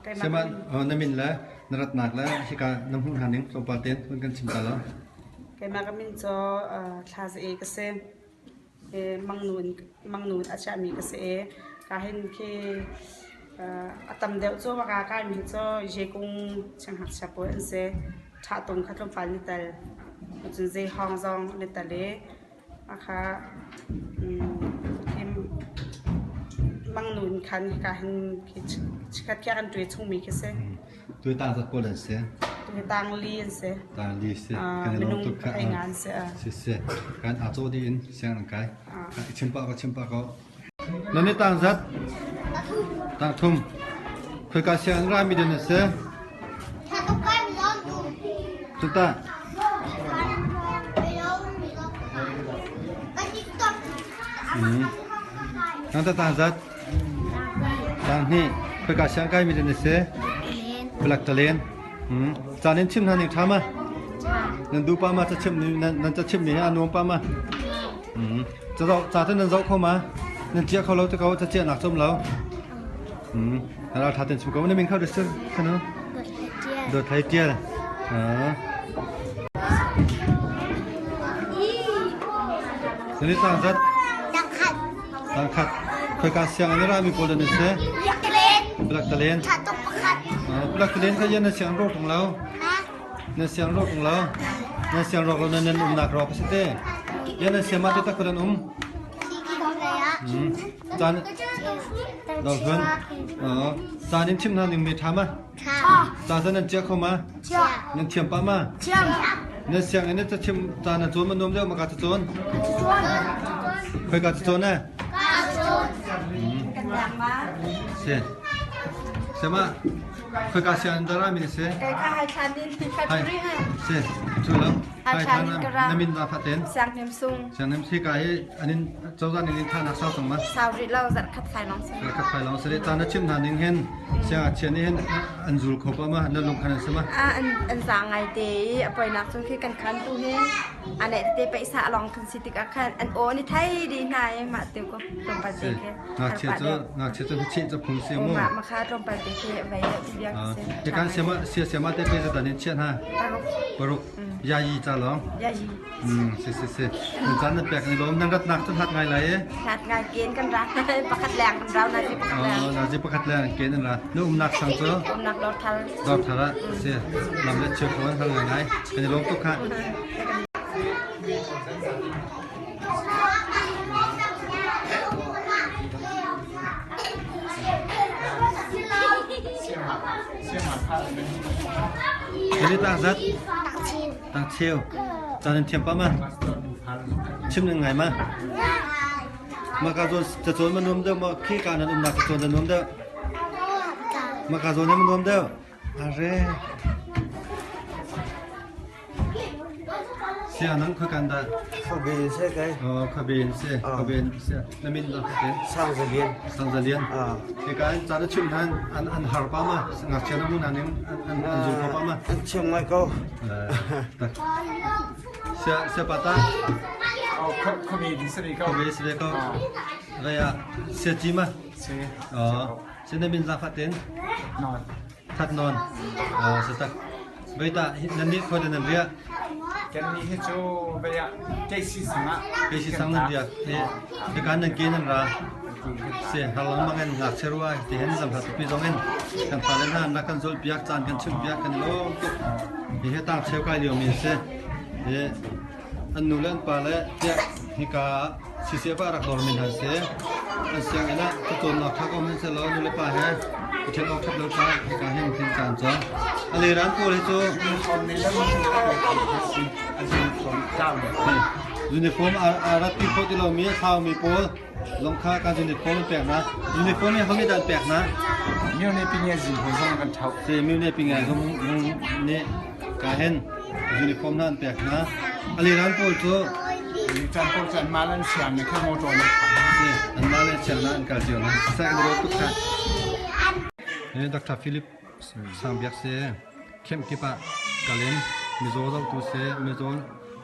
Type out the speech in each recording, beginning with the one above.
Sihmanh na min le na ratnak le hika na hmuh hna ning tlawmpal tein hun kan chim ta law. Keimah ka min cu Thla Za E ka si. Mangnu in a chiahmi ka si i ka hin khi a tam deuh cu ka kaimi hi cu Yekung siangngakchia pawl an si. Ṭhahtung kha tlawmpal an i tel. Cun Zeihawng zong an i tel i Hakha Mangnu in khan hika hin chikkhat khiah kan ṭuai chungmi khi si. Tuitang zat pawl an si. Tuitang li an si. Tang li si. Kan i lawm tuk kha. Minung an si. Si si. Kan aa caw dih in siang an kai. I chim pah ko chim pah ko. Nan i tang zat? Tang thum. Khoika siang an rami den an si? Cuta. Nang ta tang zat? Tang hnih. Khoika siang kai mi den na si? Black talen. Caan in chim hna ning ṭha ma? Nan duh pa ma ca chim nan ca chim mi hi a nuam pa ma? Ca zoh ca te nan zoh kho ma? Nan cia kho lo te ko ca cia nak chom lo. Ral ṭha ten chim ko na min kho de sir khanu? Dawt Thai Tial. Sani tang zat? Tang khat. Khoika siang an ra mi pawl dan si? Black Talen. Black Talen kha yan na siang ro tung lo. Na siang ro tung lo. Na siang ro lo na nan um nak ro ka si te. Yan na siang ma te tak ko dan um. Caan Dawlhun. Caan in chim hna ning mi ṭha ma? Ca cu nan cia kho ma? Nan thiam pah ma? Nan sianginn na cachim ca na cawn ma nuam deuh ma ka cacawn? Khoi ka cacawn eh? Si. Siama khoi ka sianginn dah ra mi na si? Kai kha hai thlan in kha Hai. Si. Cu lo. Hai thlan in ka ra. Na min va faten. Siang hnem sung. Siang hnem si ka hi anin cozah nih thanak sau cang ma? Sau rih lo zarh khat fai lawng si. Zarh khat fai lawng si rih. Caan na chim hna ning hin siangngakchia nih hin an zul kho pa ma? Na lung khan an si ma? Ah an an za ngai te i a poinak cu khi kan khan tu hi a neih te paisa lawng kan si tikah khan an aw ni thai dih hna i mah te ko tlawmpal te khi. Ngakchia cu ngakchia cu chih cu phung si mu. Mah makha tlawmpal te khi vai deuh ti bia si. Hi kan siama sia siama te pe za dan in chiah hna. Paruk. Paruk. Ya yi ca lawng. Ya yi. Si si si. Nan caan nan pek ni lawm nan ratnak cu hlat ngai lai e. Hlat ngai ken kan ra. Pakhat leng kan rau na zi pakhat leng. Oh, na zi pakhat leng ken an ra. Na umnak sang cu? Umnak dor thal. Dor thal ah si. Lam le chia ko an hal ngai ngai. Kan i lawm tuk kha. Ini tang zat. Tang cheu. Caan in thiam pah ma? Chim nan ngai ma? Ma ka zawn cacawn ma nuam deuh ma khi ka nan umnak cacawn na nuam deuh? Ma ka zawn ma nuam deuh? Are. Sia nang khoi kan dah? Khabe se kai. Oh, khabe se, khabe se. Na min na khabe? Sang Zalian. Sang Zalian. Hi ka an caan a chim han an an har pa ma? Ngakchia na mun an an an zul ko pa ma? An chim ngai ko. Sia sia pa ta? Oh, khabe di se ko. Khabe se ko. Raya sia chi ma? Si. Oh, sia na min za fa ten? Non. That non. Oh, se tak. Veita nan nih khoi nan riah? Kan nih hi cu vei ah Keisi sang ah. Keisi sang nan riak. Hi kan nan ke nan ra. Si harlang mang in ngakchia rua ti hen zam hlat tupi zong in kan fale hna na kan zul piak caan kan chim piak kan lawm tuk. Hi he tang cheu kai lio mi si. Hi an nu le an pa le tiah hika siseh pa rak dor min han si. An sianginn ah cacawnnak tha ko hmanh sehlaw nu le pa he i ṭhen awk ṭhat lo ca hika hin hin caan cu. A leran pawl hi cu uniform a rat ti khawh ti lomi a thlaumi pawl zong kha kan uniform an pek hna. Uniform hi homi dah an pek hna? Myo ne pinge zing ho zong kan ṭhauh. Si myo ne pinge zong nih ka hen uniform hna an pek hna. A leran pawl cu Caan pawl cu anmah le an siang ne kha motor nan Si, anmah le siang na an kal cio hna. Siseh kan rawt tuk kha. Dr. Philip Sangbiak si kemh kip ah kal in mizaw zohtu si mizaw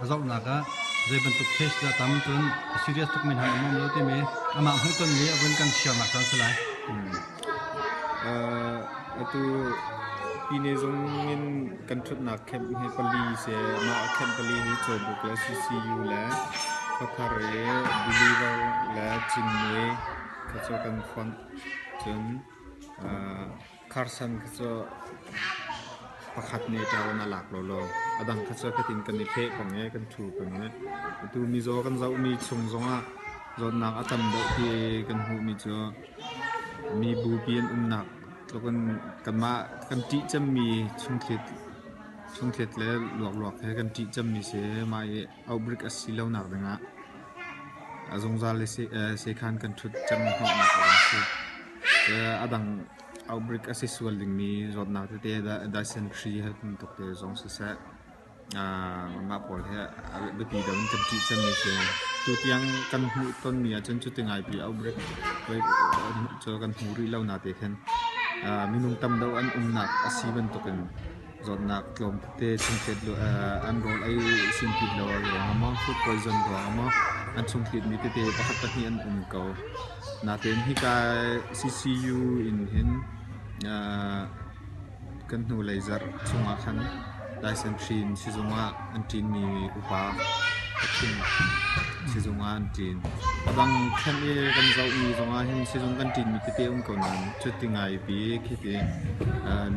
a zohnak ah zei bantuk case dah tam cun a serious tuk mi hna an um lo timi amah hmuhtonmi a vun kan share nak caan si lai. Atu Pine zung in kan ṭhutnak camp hi pali si. Mah camp pali hi Cawbuk le CCU le Khuathar i Believer le Cinmi kha cu kan fonh. Cun Carson kha cu pakhat nih ṭawan a lak lawlaw. A dang kha cu khatin kan i pheh peng i kan ṭhu peng i atu mizaw kan zohmi chung zongah zawtnak a tam deuh ti kan hmuhmi cu mi bupi an umnak tluk in kanmah kan ṭih cemmi chungthlit le luakluak he kan ṭih cemmi si. Mah i outbreak a si lonak dingah a zungzal i sekhan kan ṭhut cem hnawhnak a rak si. A dang outbreak a si sual dingmi zawtnak tete dysentery he bantuk te zong siseh mah pawl hi a biapi deuh in kan ṭih cemmi si. Tutiang kan hmuh tonmi ahcun cuti ngaipi outbreak cu kan hmu rih lo na te khin minung tam deuh an umnak a si bantukin zawtnak tlawm tete chungthlet an rawl ei sinpit lo ruangah maw food poison ruangah maw an chungthlitmi tete pakhat pahnih an um ko. Natein hika CCU in hin kan hnulei zarh chungah khan dysentery in sizung ah an ṭinmi upa pathum sizung ah an ṭin. A dang khen i kan zohmi zongah hin sizung kan ṭinmi tete um ko nain cuti ngaipi khiti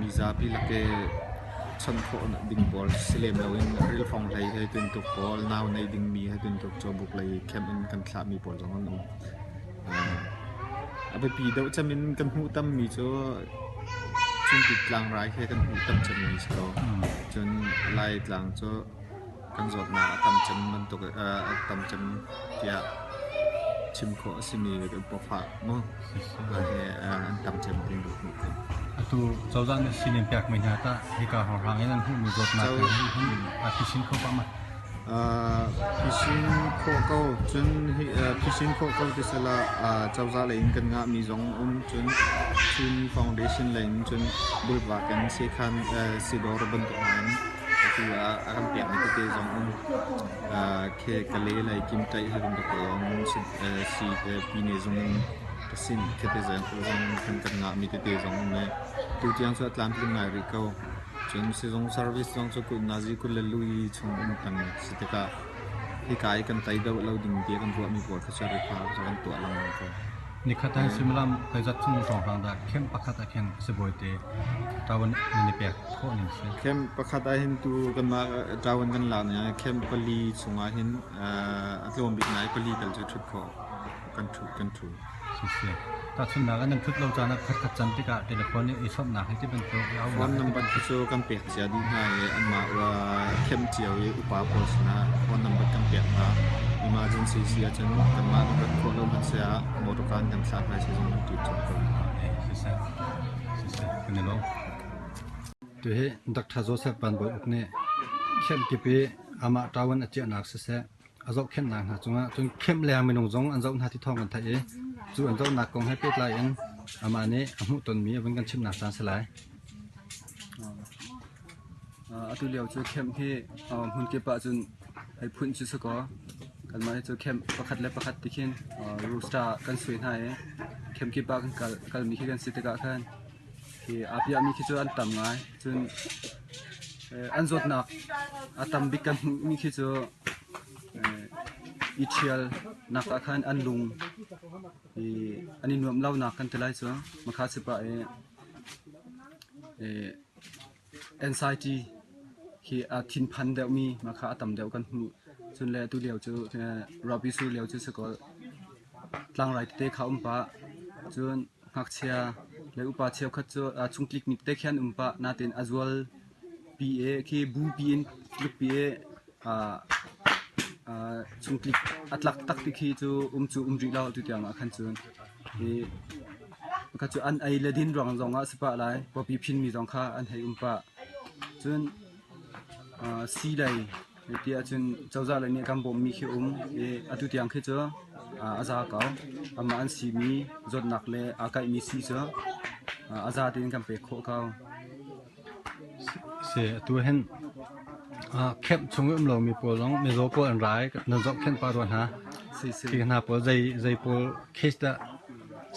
mizapi lak i chawnh khawh ding pawl si lem loin rilfong hlei hei tuntuk pawl, nau nei dingmi hei tuntuk cawbuk lei camp in kan thlahmi pawl zong an um. A biapi deuh cem in kan hmuh tammi cu Cuntit tlangrai he kan hmuh tam cemmi si ko. Cun Laitlang cu kan zawtnak a tam cem bantuk a tam cem tiah chim khawh a simi pawfah mu he an tam cem ti kan hmuh ko. Atu cozah nih sining pekmi hna tah hika hrawnghrang in an hmuhmi zawtnak hin a phisin kho pah ma? Phisin khawh ko. Cun phisin khawh ko ti sila cozah lei in kan ngahmi zong um. Cun Chin Foundation lei in cun bulvak in sekhan sidawr bantuk hna in atu ah a kan pekmi tete zong um. Khe Kale lei Kimtaih he bantuk zong si pine zung in ka sin khete zong kan kan ngahmi tete zong um i tutiang cu a tlamtling ngai rih ko. Cun sizung service zong cu nazi 22 chung um peng si tikah hika i kan tei deuh lo ding ti kan ruahmi pawl kha cu refer cu kan tuah lengmang ko. Nikhat ah suimilam zeizat chung hrawnghrang dah camp pakhat ah khin sibawi te ṭawan nan i pek khawh ning si? Camp pakhat ah hin tu kanmah ṭawan kan lak ning ah camp pali chungah hin a tlawm bik nai pali tal cu ṭhut khawh kan ṭhu kan ṭhu. Siseh. Tahchunhnak ah nan ṭhut lo caan ah khatkhat can tikah telephone i chawnhnak hi ti bantuk i aunak Phone number khi cu kan pek cia dih hna i anmah khem cio i upa pawl sinah phone number kan pek hna. Emergency si ahcun kanmah kan rat khawh lo hmanh si ah motor in kan thlah hna si zong kan ṭit colh ko. Siseh. Siseh. Kan i lawm. Tuhi Dr. Joseph Van Bawi Uk nih khem kip i amah ṭawan a ciahnak siseh, a zohkhenhnak hna cungah cun kemh leng minung zong an zoh hna ti thawng kan theih i cu an zohnak kong he pehtlai in amah nih a hmuhtonmi a vun kan chimnak caan si lai. Atu lio cu kemh hi hmun kip ah cun hei phun cu si kaw kanmah hi cu kemh pakhat le pakhat ti khin rooster kan sui hna i kemh kip ah kan kal kalmi khi kan si tikah khan Hi aa piahmi khi cu an tam ngai. Cun an zawtnak a tam bik kan hmuhmi khi cu i ṭhialnak ah khan an lung i an i nuamh lonak kan ti lai cu. Makha si pah i anxiety khi a thinphan deuhmi makha a tam deuh kan hmuh. Cun le atu lio cu ruahpi sur lio cu si kaw tlangrai tete kha um pah. Cun Ngakchia le upa cheukhat cu chungtlik mi te khi an um pah nain a zual pi i khi bupi in tlukpi i chungtlik a tlak tak ti khi cu um cu um rih lo tu tiang ah khan cun i kha cu an ei le din ruang zong ah si pah lai pawpi phin mi zong kha an hei um pah cun sii lei Ti ahcun cozah lei nih kan bawmhmi khi um i atu tiang khi cu a za ko. Amah an simi zawtnak le aa kaihmi sii cu a za tein kan pek khawh ko. Si, atu hin camp chung i um lomi pawl zong mizaw pawl an rai nan zohkhenh pah rua hna. Si, si. Khi hna pawl zei zei pawl case dah?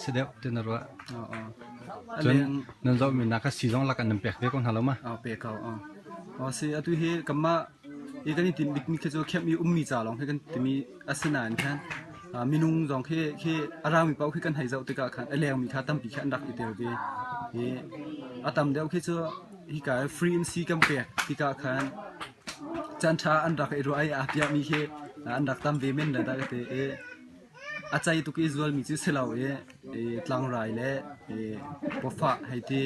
si deuh ti na ruah? Cun nan zohmi nak kha sii zong lak an nan pek ve ko hna lo ma? Pe ko. Si atu hi kanmah i kan i tinh bikmi khi cu camp i ummi ca lawng hi kan timi a si nain khan minung zong khi khi a raumi paoh khi kan hei zoh tikah khan a lengmi kha tampi khi an rak i tel ve. Hi a tam deuh khi cu hika free in sii kan pek tikah khan caan ṭha an rak i ruah i aa piahmi khi an rak tam ve men le dah ka ti i a cei tuk i zualmi cu si lo i tlangrai le pawfah hei ti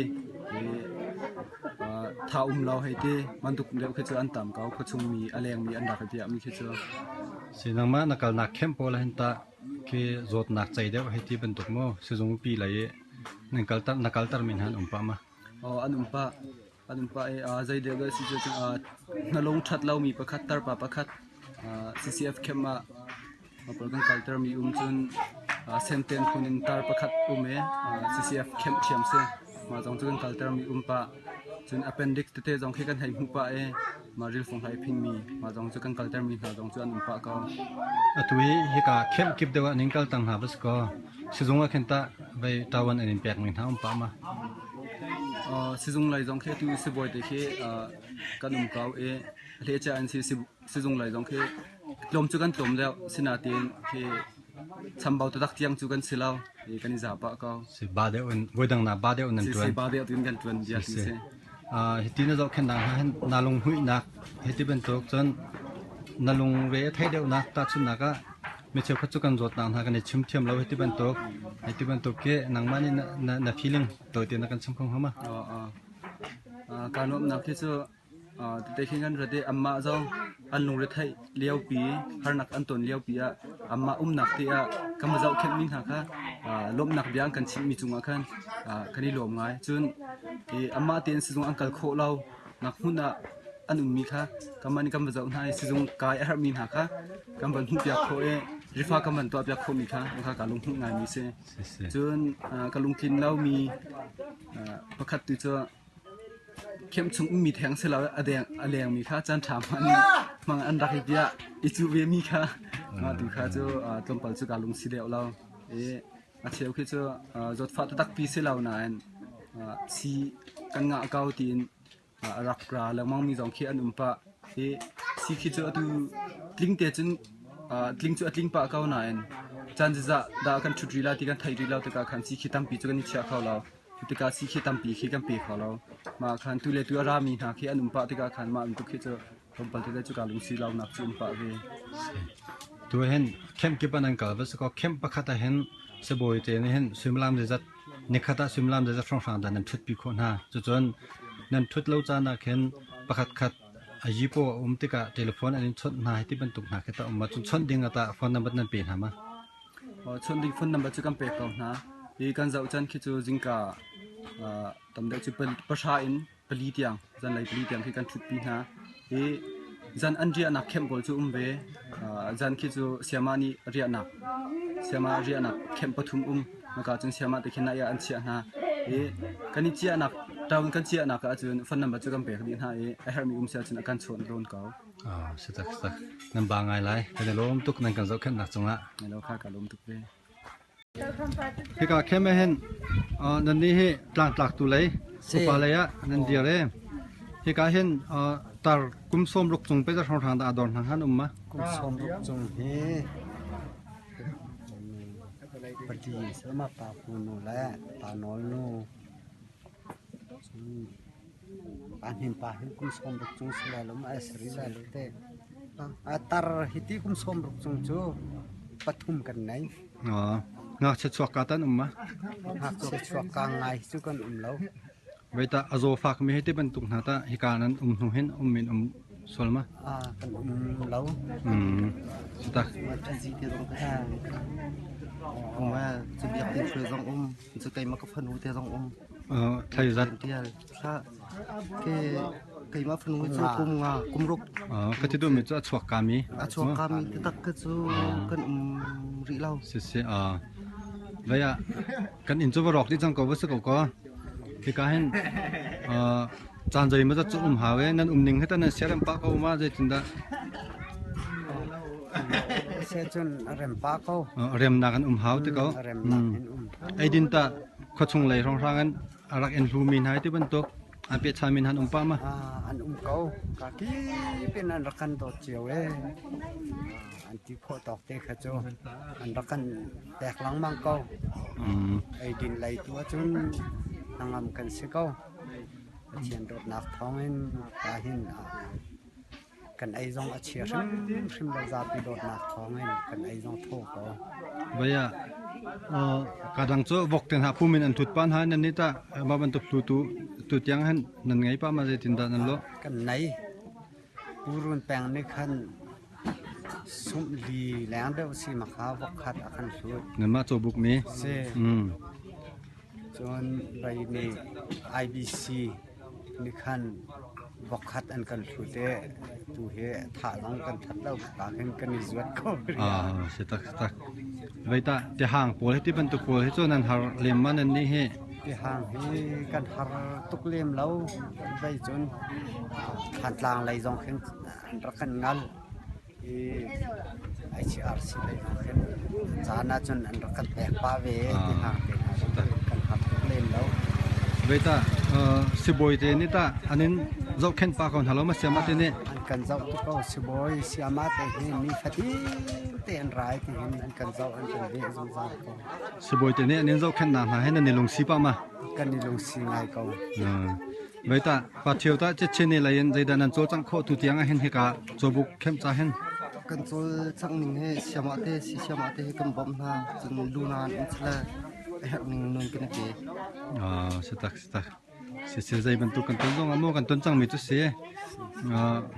tha um lo hei ti bantuk deuh khi cu an tam ko khuachung mi a lengmi an rak i piahmi khi cu. Si nangmah na kalnak camp pawl ah hin tah khi zawtnak cei deuh hei ti bantuk maw sizung pi lei i nan kalter na kalter mi hna an um pah ma? Aw an um pah. An um pah i zei deuh dah si cu hnalung ṭhat lomi pakhat tarpa pakhat CCF camp ah pawl kan kaltermi um cun Senten phun in tar pakhat um i CCF camp ṭhiam si. Mah zong cu kan kaltermi um pah. Cun appendix tete zong khi kan hei hmuh pah i mah rilfung hlai phingmi mah zong cu kan kaltermi hna zong cu an um pah ko. Atu hi hika camp kip deuh ah ning kal tang hna va si kaw sizung ah khin tah vei ṭawan an in pekmi hna um pah ma? Sizung lei zong khi atu sibawi te khi kan um ko i hlecia an si sizung lei zong khi tlawm cu kan tlawm deuh sinain khi chambau taktak tiang cu kan si lo i kan i za pah ko. Si ba deuh in voidang na ba deuh in nan ṭuan. Si ba deuh in kan ṭuan bia ti si. Hiti na zohkhenhnak hna hin na lunghuihnak hiti bantuk cun na lungre a theih deuhnak tahchunhnak ah mi cheukhat cu kan zawtnak hna kan i chim thiam lo hiti bantuk hiti bantuk khi nangmah nih na na feeling tawite na kan chim kho hnga ma? Kaa nuamhnak khi cu tete khi kan rat i anmah zong an lungre theih liopi harnak an ton liopi ah anmah umnak te ah kan va zohkhenhmi hna kha lawmhnak bia an kan chimhmi cungah khan kan i lawm ngai. Cun anmah tein sizung an kal khawh lo nak hmun ah an ummi kha kanmah nih kan va zoh hna i sizung kai a herhmi hna kha kan van hmuhpiak khawh i rifa kan van tuahpiak khawhmi kha kha kaa lunghmuih ngaimi a si. Cun ka lungtlin lomi pakhat tu cu Camp chung ummi theng si lo a lengmi kha caan ṭha hmang an rak i piah i cuh vemi kha mah tu kha cu tlawmpal cu kaa lungsi deuh lo. I a cheu khi cu zawtfah taktakpi si lo nain sii kan ngah ko tiin a rak ra lengmangmi zong khi an um pah. I sii khi cu atu tling te cun tling cu a tling pah ko nain caan zizah dah kan ṭhut rih lai ti kan theih rih lo tikah khan sii khi tampi cu kan i chiah kho lo. Tikah sii khi tampi khi kan pe kho lo. Mah khan tu le tu a rami hna khi an um pah tikah khan mah bantuk khi cu tlawmpal tete cu kaa lungsi lonak cu um pah ve. Tu hin camp kip ah nan kal va si kaw camp pakhat ah hin sibawi te nih hin suimilam zeizat nikhat ah suimilam zeizat hrawnghrang dah nan ṭhutpi khawh hna. Cucun nan ṭhut lo caan ah khin pakhat khat a yipaw a um tikah telephone an in chawnh hna hi ti bantuk hna khi tah um ma cun chawnh ding ah tah phone number nan pe hna ma? Chawnh ding phone number cu kan pek ko hna. Hi kan zoh caan khi cu zingka tam deuh cu pahra in pali tiang zanlei pali tiang khi kan ṭhutpi hna. Hi zan an riahnak camp pawl cu um ve. Zan khi cu sayama nih riahnak sayama riahnak camp pathum um. Maka cun sayama te khin ah an chiah hna. Hi kan i chiahnak town kan chiahnak ahcun phone number cu kan pek dih hna i a herhmi um si ahcun a kan chawnh tawn ko. Si tak si tak. Nan ba ngai lai. Kan i lawm tuk nan kan zohkhenhnak cungah. Hello kha ka lawm tuk ve. Hika khem ah hin nan nih hi tlangtlak tu lei upa lei ah nan dir e. Hika hin tar kum sawm ruk cung pe za hrawng hrang dah dor hna han um ma? Kum sawm ruk cung hi pali sama pa nu le pa nawl nu Pa hnin pa hin kum 60 cung si lai lo ma ai sari lai lo te. A tar hiti kum 60 cung cu pathum kan nei. Ngakchia chuak ka tan um ma? Ngakchia chuak ka ngai cu kan um lo. Veita a zaw fak mi hiti bantuk hna ta hika nan um hnu hin um in um sual ma? Kan um lo. Tak. Um cu biak tin thil zong um cu keimah ka fanu te zong um. Thlai zat. Keimah fanu cu kum nga kum ruk. Ka ti duhmi cu a chuak kami. A chuak kami taktak ka cu kan um rih lo. Si si Vei ah kan inn cu va rawk dih cang ko va si ko ko. Hika hin caan zei ma zat cu um hau e nan um ning hi ta nan siarem pah ko ma zeitindah. Se cun a rem pa ko. Remnak an um hau te ko. Remnak in um. Eidin ta khuachung lei hrawnghrang in a rak in hlumi hna ti bantuk an pehchan min han um pa ma? An um ko. Ka kip in an rak kan dawt cio e. An ti khawh tawk te kha cu an rak kan pek lengmang ko. Eidin lei tu ahcun hnangam kan si ko. Pathian dawtnak thawngin ka hin kan ei zong a chia hrimhrim lo zapi dawtnak thawngin kan ei zong thaw ko. Vaya ka dang cu vok te hna pum in an thut pa hna nan ni ta ma bantuk tu tu tu tiang han nan ngei pa ma zeitin dah nan lo? Kan nei. Purun peng nih khan sumh li leng deuh si ma kha vok khat a kan hlut. Nan mah cawbuk mi? Si. Cun vei nih IBC nih khan vokhat an kan hlut i tu hi thah zong kan that lo ka khin kan i zuat ko. Ah, si tak si tak. Vei ta tihang pawl hi ti bantuk pawl hi cu nan har lem ma nan nih hi? Tihang hi kan har tuk lem lo. Vei cun Thantlang lei zong khin an rak kan ngal. I HRC lei zong khin caan ahcun an rak kan pek pah ve tihang te hna kan har tuk lem lo. Vei ta sibawi te nih ta an in zohkhenh pa ko hna lo ma siama te nih? An kan zoh tuk ko sibawi siama te hi ni fatin te an rai ti hin an kan zoh an kan veh zungzal ko. Sibawi te nih an in zohkhenh nak hna he nan i lungsi pah ma? Kan i lungsi ngai ko. Vei ta pa thio ta chin ni lei in zeidah nan cawlcangh khawh tu tiang ah hin hika cawbuk khem ca hin? Kan cawlcangh ning hi siama te si siama te hi kan bawmh hna cun lunan in sile a herh ning nun kan i pe. Ah si tak si tak. Si si zei bantuk kan ton zong ah maw kan ton cangmi cu si.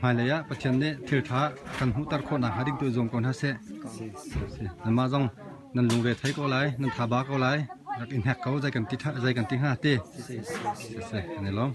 Hmailei ah Pathian nih thil ṭha kan hmuhter khawh nakhnga ding tu zuam ko hna seh. Si. Nanmah zong nan lungre thei ko lai, nan tha ba ko lai. Rak in hek ko zei kan ti zei kan ti hnga ti. Si si kan i lawm.